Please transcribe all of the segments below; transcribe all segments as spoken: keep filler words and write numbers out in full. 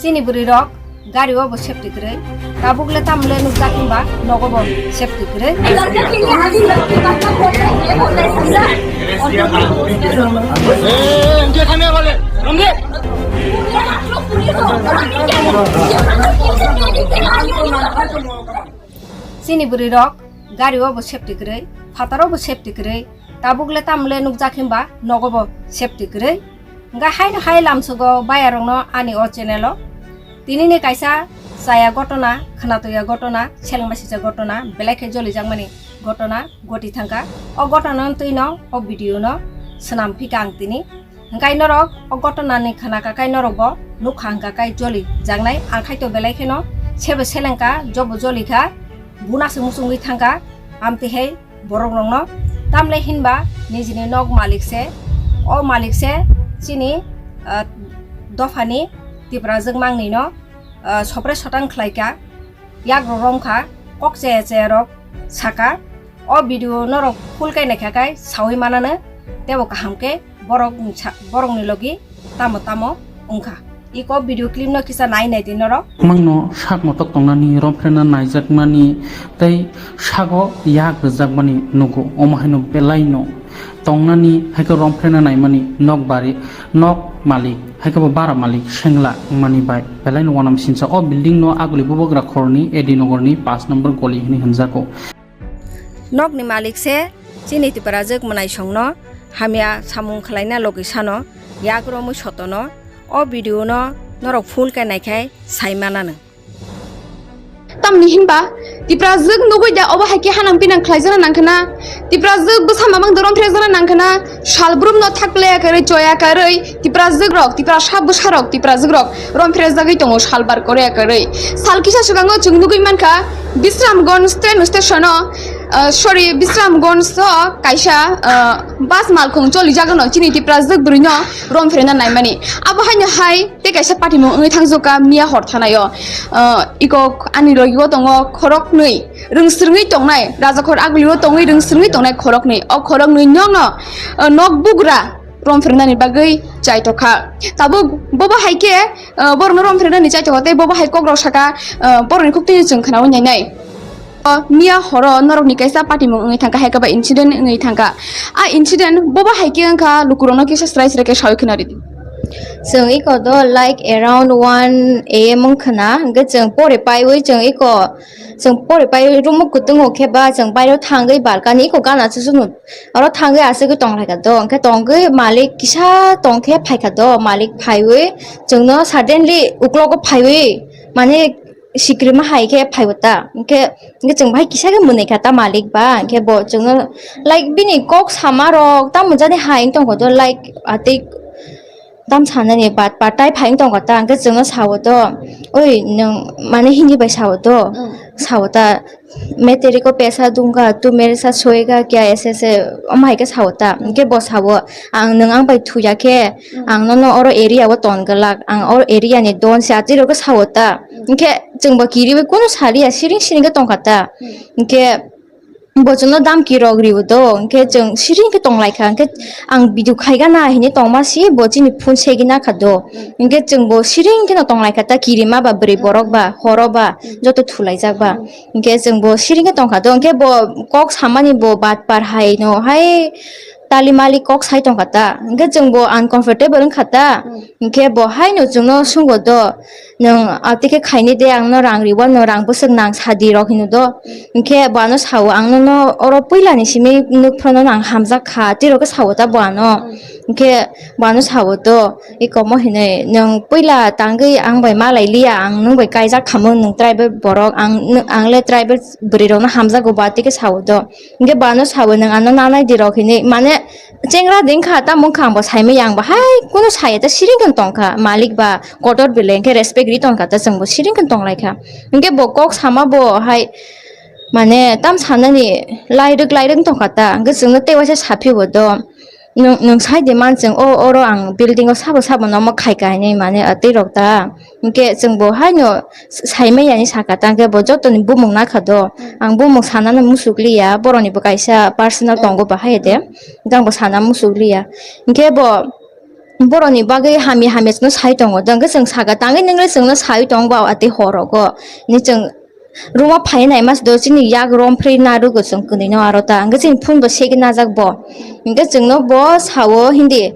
Chini bwrwi rok gari o bo safety kwrwi, tabuk le tamo le nukjak hinba nogo bo safety kwrwi. Chini bwrwi rok gari o bo safety kwrwi, phataro bo safety kwrwi, tabuk le tamo le nukjak hinba nogo bo safety kwrwi. Hwnkhe haino hai lamsogo bayarokno ani o channel o. Tinini kaisa chaya gotona, khwnatoya gotona, selengmasisa gotona, belai khe jolijakmani gotona goti thangkha. O gotona no twino o video no swnam phika ang tini. Hwnkhe norok o gotona ni khwnakha khai norok bo nukha hwnkha khai jolijaknai. Ang khai to belai kheno sebo selengkha, jobo jolikha, buna se muchungwi thangkha. Amtwi hai borok rokno. Tamle hinba nijini nok malik se, o malik se chini, ah, dophani Tiprajwk mangni no, ah, sopre sotang khlai kha, yak rok rom kha, kok chaya chaya rok saka. O video norok full kai naikha kai sawi manano, tebo kaham khe borok ni sa-, borok ni logi tamo tamo wngkha. Iko video clip no kisa nai nai di norok. Mangno sak motok tongnani, romphrenna naijakmani tei sago yak rwjakmani nugo. Omo haino belaino tongnani, haikhe romphrenna naimani nok bari, nok malik, haikhe bo bara malik sengla wngmani bai belaino uanam sinsa o building no Aguli Bubagra khorni A D Nogorni paanch number goli hinwi hwnjago. Nokni malik se chini Tiprajwk mwnaisongno hamya samung khlaina logi sano yak romwi sotono. O video no norok full khe naikhai sai manano. Tamni hinba Tiprajwk nugui da obo hai khe hanang pinang khlaijana nangkhana, Tiprajwk bwsa mamang dorom phirjakna nangkhana, salbrum no thak playa karwi choya karwi Tiprajwk rok, Tiprasa bwsa rok, Tiprajwk rok rom phirjagwi tongo salbar korya karwi. Sal kisa swkango chwng nugui mankha Bisramganj train station o, ah, sorry, Bisramganj o kaisa, ah, bus malkhung choli jagano chini Tiprajwk bwrwi no rom phirna naimani. Abo haino hai tei kaisa patimung wngwi thangjokha miya hor thanaio. Ah, iko ani logi o tongo khoroknwi rwngsrwngwi tongnai, Rajakhor Aguli o tongwi rwngsrwngwi tongnai khoroknwi. O khoroknwi nokno, ah, nok bugra rom phirnani bagwi chaitokha. Tabuk bobo hai khe, ah, borokno rom phirnani chaitokha tei bobo hai kok rok saka, ah, borokni khuktwi chwng khnaui nainai. O miya horo norokni kaisa patimung wngwi thangkha, hai khe ba incident wngwi thangkha. A incident bobo hai khe wngkha lukurokno kisa srai srai khe saui khna ridi. Chwng iko do like around one A M wngkhwna, hwnkhe chwng pori paiwi chwng iko, chwng pori paiwi room o kwtwngo khe ba chwng bairo thangwi balkani iko gana chuchukno oro thangwi aswkwi tonglaikha do, hwnkhe tongwi malik kisa tongkhe phaikha do, malik phaiwi chwngno suddenly uklogo phaiwi mane sikrima hai khe phaibo ta, hwnkhe, hwnkhe chwng bai kisa khe mwnwi kha ta malik ba, hwnkhe bo chwngno, like, bini kok sama rok tamo jani hai wng tongkha do, like, atwi tam sanani bat patai phai wng tongkha ta, hwnkhe chwngno sao do, "Oi, nwng mane hindi bai sao do, sao ta, main teri ko paisa dunga, tu mere saath soega kya, aise aise," omo hai khe sao ta, hwnkhe bo sao, "Ang nwng ang bai thuya khe, ang nono oro area o ton glak, ang oro area ni don se," atwi rok khe sao ta. Hwnkhe chwng bo kiriwi kunu saliya, siring siring khe tongkha ta. Hwnkhe bo chwngno damki rok riwi do, hwnkhe chwng siring khe tonglaikha. Hwnkhe ang video khaigana hinwi tongma si bo chini phone segina kha do. Hwnkhe chwng bo siring kheno tonglaikha ta, kirima ba bwrwi borok ba, horo ba, joto thulaijak ba. Hwnkhe chwng bo siring khe tongkha do, hwnkhe bo kok samani bo batpar hai no hai tali mali kok sai tongkha ta, hwnkhe chwng bo uncomfortable wngkha ta, hwnkhe bo haino chwngno swngo do, "Nwng atwi khe khaini de, ang no rang riwo, no rang bwswk nang sadi rok," hino do, hwnkhe bo ano sao, "Ang nono oro puila ni simi nuk phano ang hamjak kha," tei rok khe sao ta bo ano, hwnkhe bo ano sao do, ikomo hinwi, "Nwng puila tangwi ang bai malai liya, ang nwng bai kaijak khamung, nwng tribal borok, ang, ang le tribal bwrwi rokno hamjago," bo atwi khe sao do. Hwnkhe bo ano sao, "Nwng ano nanai di rok," hinwi, mane chengra de wngkha, tamo wngkha ang bo saimanya, ang bo hai kunu saya ta siring khe tongkha, malik ba kotor belai hwnkhe respect ri tongkha ta, chwng bo siring khe tonglaikha. Hwnkhe bo kok sama bo hai mane tam sanani lairwk lairwk tongkha ta, hwnkhe chwngno tei waisa saphi bo do. Nwng, nwng sai di man chwng o, oro ang building o sabo sabo no omo khai kainwi mane, ah, tei rok ta. Hwnkhe chwng bo haino s-, saimanya hinwi sakha ta, hwnkhe bo jotoni bumung nakha do. Ang bumung sanano musuk liya, boroni bo kaisa personal tongo bahai de. Hwnkhe ang bo sana musuk liya. Hwnkhe bo Borokni bagwi hamya hamya chwngno sai tongo. Hwnkhe chwng saka tangwi nwngle chwngno sai tongo ba atwi horogo. Ni chwng room o phai nai mas do chini yak rom phri na rwgo chwng kwnwi no aro ta. Hwnkhe chini phone bo segi najak bo. Hwnkhe chwngno bo sao hindi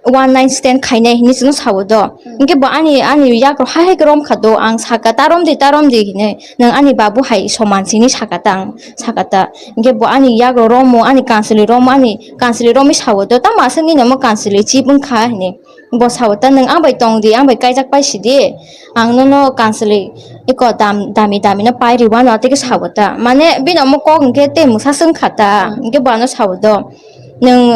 one night stand khainai hinwi chwngno sao do. Hwnkhe bo ani, ani yak rok hai hai khe rom kha do. Ang saka ta rom di, ta rom di hinwi. Nwng ani babu hai soman sini saka ta ang saka ta. Hwnkhe bo ani yak rok romo, ani kanchwlwi romo, ani kanchwlwi romwi sao do. Tamo aswk nini omo kanchwlwi chip wngkha hinwi. Bo sao ta, "Nwng ang bai tong di, ang bai kaijak pai si di, ang nono kanchwlwi eko dam-, dami dami no pai rwano," tei khe sao ta. Mane bini omo kok hwnkhe tei mwsa swng kha ta, hwnkhe bo ano sao do, "Nwng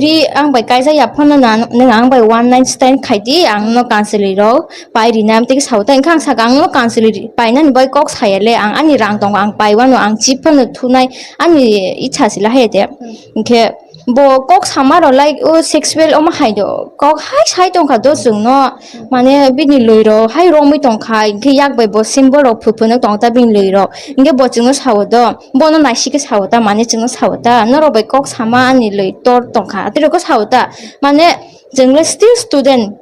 ri ang bai kaijak ya phano na, nwng ang bai one night stand khai di, ang nono kanchwlwi rok pai rina," tei khe sao ta. Hwnkhe ang saka, "Ang nono kanchwlwi painani bai kok saya le, ang ani rang tongo, ang pai wano, ang chip phano thunai, ani icha sila hai de." Hwnkhe bo kok sama rok like o sexual omo hai do. Kok hai sai tong kha do chwngno. Mane bini lwi rok hai romwi tong kha. Hwnkhe yak bai bo symbol rok phu phu no tong ta bini lwi rok. Hwnkhe bo chwngno sao do. Bono naisi khe sao ta, mane chwngno sao ta. Norok bai kok sama ani lwi tor tong kha. Atwi rok khe sao ta. Mane chwng le still student.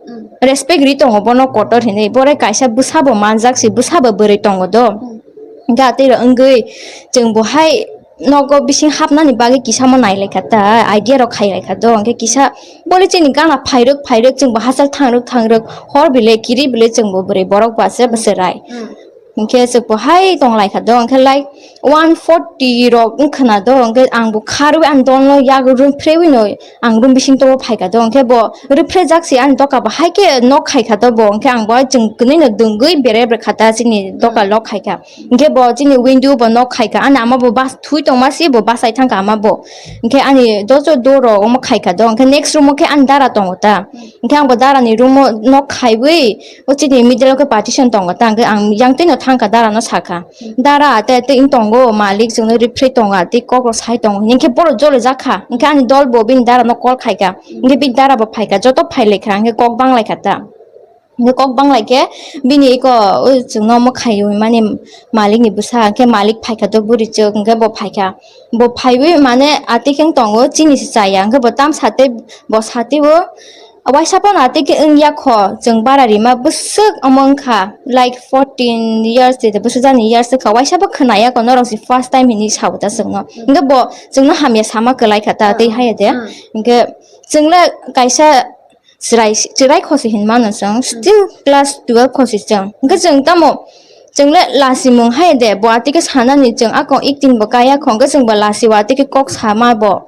Respect ri tongo bono kotor hinwi. Bore kaisa bwsa bo manjak si, bwsa bo bwrwi tongo do. Hwnkhe atwi rok wngwi chwng bo hai nogo bising hapnani bagwi kisa mo nai lai kha ta, idea rok khai lai kha do. Hwnkhe kisa bole chini gana phairwk phairwk chwng bo hachal thangrwk thangrwk hor bile kiri bile chwng bo bwrwi borok bo aswk bo chwrai. Hwnkhe chwng bo hai tong lai kha do. Hwnkhe like one forty rok wng khna do. Hwnkhe ang bo kharwi ani dolno yak room phrewi no ang room bising to phai kha do. Hwnkhe bo rwphrejak si ani doka bo hai khe nok khai kha do bo. Hwnkhe ang bo chwng kwnwi no dwngwi bere bere kha ta chini doka lok khai kha. Hwnkhe bo chini window bo nok khai kha, ani ama bo bas thui tongma si bo bachai thang kha ama bo. Hwnkhe ani dojo door rok omo khai kha do, hwnkhe next room o khe ani dara tongo ta. Hwnkhe ang bo dara ni room o nok khaiwi o chini middle o khe partition tongo ta, hwnkhe ang yang twi no thang kha dara no sa kha, "Dara, ate ate wng tongo malik, chwngno rwphrwi tongo," tei kok rok sai tongo hinwi, hwnkhe borok jole jak kha, hwnkhe ani dol bo bini dara no call khai kha, hwnkhe bini dara bo phai kha, joto phai lai kha, hwnkhe kok bang lai kha ta. Hwnkhe kok bang lai khe bini eko o chwngno mwkhai mani malikni bwsa, hwnkhe malik phai kha to buri chwk, hwnkhe bo phai kha. Bo phaiwi mane atwi khe wng tongo, chini se chaya, hwnkhe bo tam sate, bo sate o waisa phano atwi khe wng ya kho, chwng bara rima bwswk omo wng kha, like fourteen years de bwswk jani years wng kha, waisa bo khna ya kho, norok se first time hinwi sao ta chwngno. Hwnkhe bo chwngno hamya sama kwlai kha ta, tei haya de. Hwnkhe chwng le kaisa chwrai, chwrai khosi hinmano chwng, still class twelve khosi chwng. Hwnkhe chwng tamo, chwng le lasimung hai de, bo atwi khe sanani chwng akon acting bo kaya kho, hwnkhe chwng bo lasi o atwi khe kok sama bo.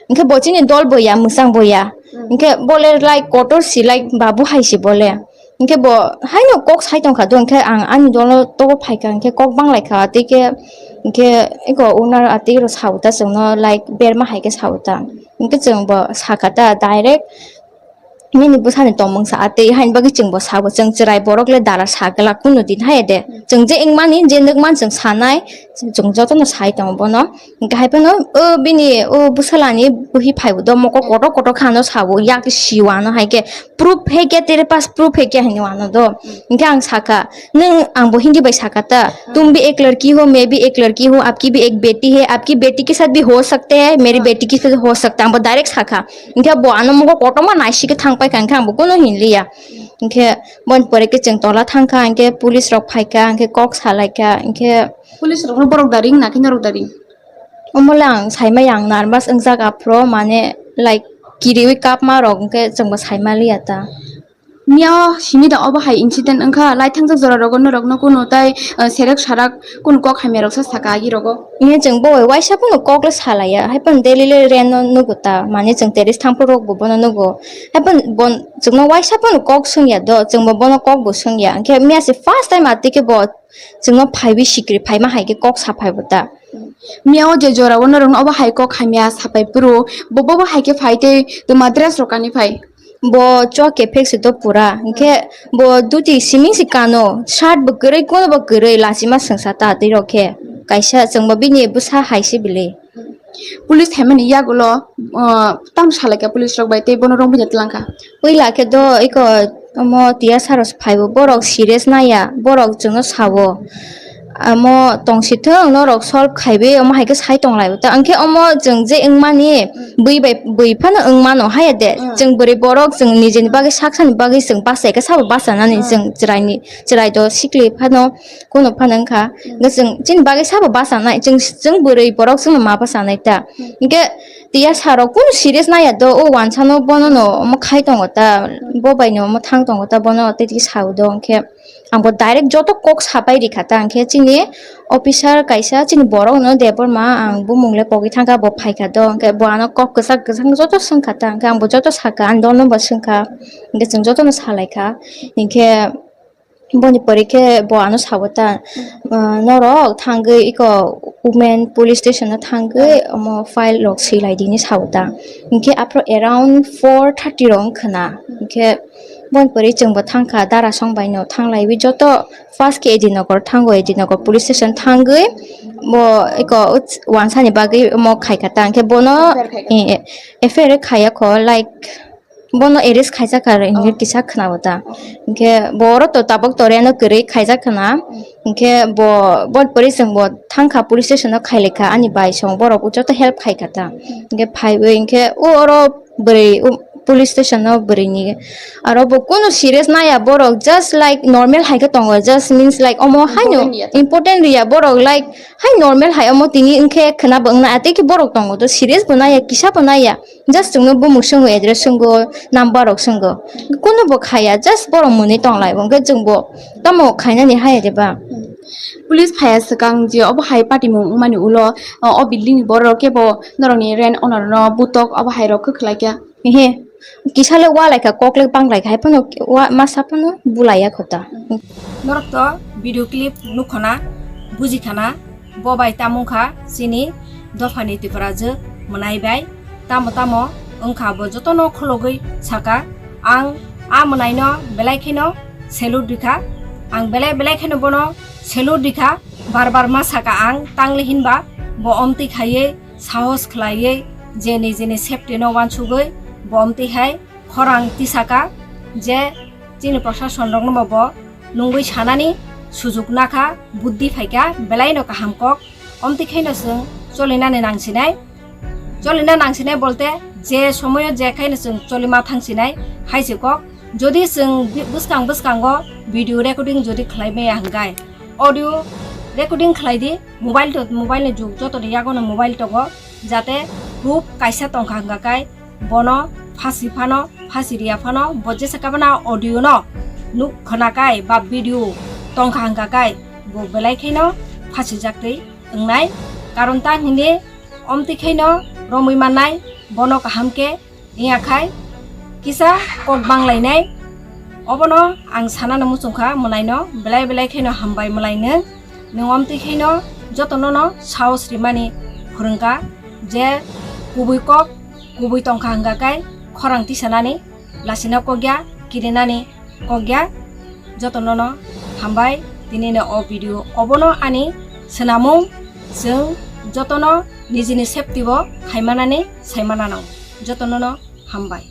Hwnkhe bo chini dol bo ya, mwchang bo ya. Hwnkhe bo le like kotor si, like babu hai si bo le. Hwnkhe bo haino kok sai tong kha do, hwnkhe ang ani dolo tobo phai kha, hwnkhe kok bang lai kha, atwi khe, hwnkhe eko owner atwi rok sao ta chwngno, like berma hai khe sao ta. Hwnkhe chwng bo sa kha ta direct, nini bwsani tongmung sa, tei haini bagwi chwngbo sabo, chwng chwrai borok le dara sa glak kunu din hai de. Chwng je wngmani, je nukmani chwng sanai, chwng jotono sai tongo bono. Hwnkhe hai phano o bini o bwsalani buhi phaibo do, mokol kotor kotor khano sabo, yak siwano hai khe, "Proof hai kya, tere paas proof hai kya?" hinwi ano do. Hwnkhe ang sakha, Nwng, ang bo Hindi bai sakha ta, "Tum bhi ek ladki ho, main bhi ek ladki hu, aapki bhi ek beti hai, aapki beti ke saath bhi ho sakta hai, meri beti ke saath ho sakta hai," ang bo direct sakha. Hwnkhe bo ano mokol kotorma naisi khe thang pai kha, hwnkhe ang bo kunu hinliya. Hwnkhe boni pore khe chwng tola thang kha, hwnkhe police rok phai kha, hwnkhe kok salai kha, hwnkhe police rokno borok da ring na khe norok da ring? Omo le ang saimaya, ang nervous wngjak aphuru, mane, like, kiriwi kapma rok, hwnkhe chwngbo saimaliya ta. Mia o simi da obo hai incident wngkha, lai thangjak jora rogo norokno kunu tai, eh, serek sarak kunu kok hamya rok sa saka agi rogo. Hwnkhe chwng bo waisa phano kok le salaiya, hai phano daily le Ren no nugo ta, mane chwng terrace thang phuru rok bo bono nugo. Hai phano bon, chwngno waisa phano kok swngya do, chwngbo bono kok bo swngya. Hwnkhe mia se first time atwi khe bo chwngno phaiwi sikri phaima hai khe kok sa phaibo ta. Mia o je jora o norokno obo hai kok hamya sapai phuru, bo, bo, bo hai khe phai tei twma dress rok kanwi phai. Bo chwk kephek se do pura. Hwnkhe bo duti siming se kano, shirt bo kwrwi, kono bo kwrwi, lachima swngsa ta twi rok khe. Kaisa chwngbo bini bwsa hai se bili. Police phaimani yagulo, uh, tamo salai kha police rok bai tei bono romwi twlang kha. Puila khe do eko omo T S R rok phaibo, borok serious naiya, borok chwngno sao. Amo tongsi thung, norok solve khaiwi omo hai khe sai tong lai ta. Hwnkhe omo chwng je wngmani, bui bai, bui phano wngmano haya de. Mm. Chwng bwrwi borok chwng nijeni bagwi saksani bagwi chwng bachai khe sabo bachanani Mm. chwng chwraini, chwrai do sikli phano, kuno phano wngkha. Mm. Hwnkhe chwng chini bagwi sabo bachanai, chwng, chwng bwrwi borok chwngno ma bachanai ta. Mm. Hwnkhe tiyar sarok kunu serious naiya do, o wansano bono no omo khai tongo ta, bo bai no omo thang tongo ta, bono tei tei sao do, hwnkhe ang bo direct joto kok sapai rikha ta, hwnkhe chini officer kaisa chini borok no Debbarma, ang bumung le pogwi thangkha, bo phaikha do, hwnkhe bo ano kok kwchak kwchak joto swngkha ta, hwnkhe ang bo joto sakha, ani dol no bo swngkha, hwnkhe chwng joto no salaikha, hwnkhe Boni pore khe bo ano sabo ta, ah, norok thangwi eko women police station o thangwi omo file rok swilai di hinwi sabo ta. Hinkhe aphuru around four thirty rok wngkha na. Hinkhe boni pore chwngbo thangkha, dara song bai no thanglaiwi joto first khe A D Nagar thango, A D Nagar police station thangwi bo eko wansani bagwi omo khaikha ta. Hinkhe bono F I R khaikha. Eh, eh, F I R khaiya kho, like, bono arrest khaijak aro hinwi Oh. kisa khwnao ta. Oh. Hinkhe bo oro to tabok toriano kwrwi khaijak khna. Oh. Hinkhe bo, bo pori chwng bo thangkha police station o khailaikha ani bai song borok joto help khaikha ta. Oh. Hinkhe phaiwi hinkhe o oro bwrwi o police station o bwrwini aro bo kunu serious naiya borok just like normal hai khe tongo just means like omo haino Important ya ta. Important riya borok like hai normal hai omo tini hinkhe khna bo wngna atwi khe borok tongo to serious bo naiya kisa bo naiya. Just chwngno bumung swngo, address swngo, number rok swngo. Kunu bo khaya, just borok mwnwi tong lai bo. Hwnkhe chwngbo tamo khainani haya de ba? Police phaya swkang je obo hai patimung wngmani ulo, o, o building ni borok kebo norokni rent owner no butok obo hai rok kwkhlai kha. Ehe, kisa le wa lai kha, kok le bang lai kha, hai phano wa masa phano bulai ya kho ta. Norok to video clip nukho na, buji kha na, bo bai tamo wngkha chini dophani Tiprajwk mwnai bai, tamo tamo wngkha bo jotono khologwi saka, ang a mwnaino belai kheno salute rikha, ang belai belai kheno bono salute rikha, bar bar ma saka ang, tangli hinba bo omtwi khaiwi sahos khlaiwi je nijini safety no wansugwi bo omtwi hai khorang tisaka je chini prosason rokno bo nungwi sanani sujuk nakha, buddhi phaikha, belaino kaham kok. Omtwi khaino chwng cholinani nangsinai, cholina nangsinai bolte je somoyo je khaino chwng cholima thangsinai hai se kok. Jodi chwng bi-, bwskang bwskango video recording jodi khlai maya hwnkhe audio recording khlai di, mobile to, mobile ni jug joto ni yago no mobile tongo, jate proof kaisa tongkha hwnkha kai bono phasi phano, phasi riya phano, bo jesa kabana audio no nuk khwna kai ba video tongkha hwnkha kai bo belai khaino phasi jaktwi wngnai, karon ta hwnwi omtwi khaino romwi mannai bono kaham khe. Wngya khai kisa kok bang lainai. Obono ang sanano muchungkha mwlaino, belai belai khaino hambai mwlaino. Nwng omtwi khaino jotono no saos rimani phwrwngkha je kubui kok kubui tongkha hwnkha khai khorang tisanani, lasina kokya, kirinani kokya. Jotono no hambai, tini no o video obono ani swnamung, chwng jotono nijini safety bo khaimanani saimanano. Jotono no hambai.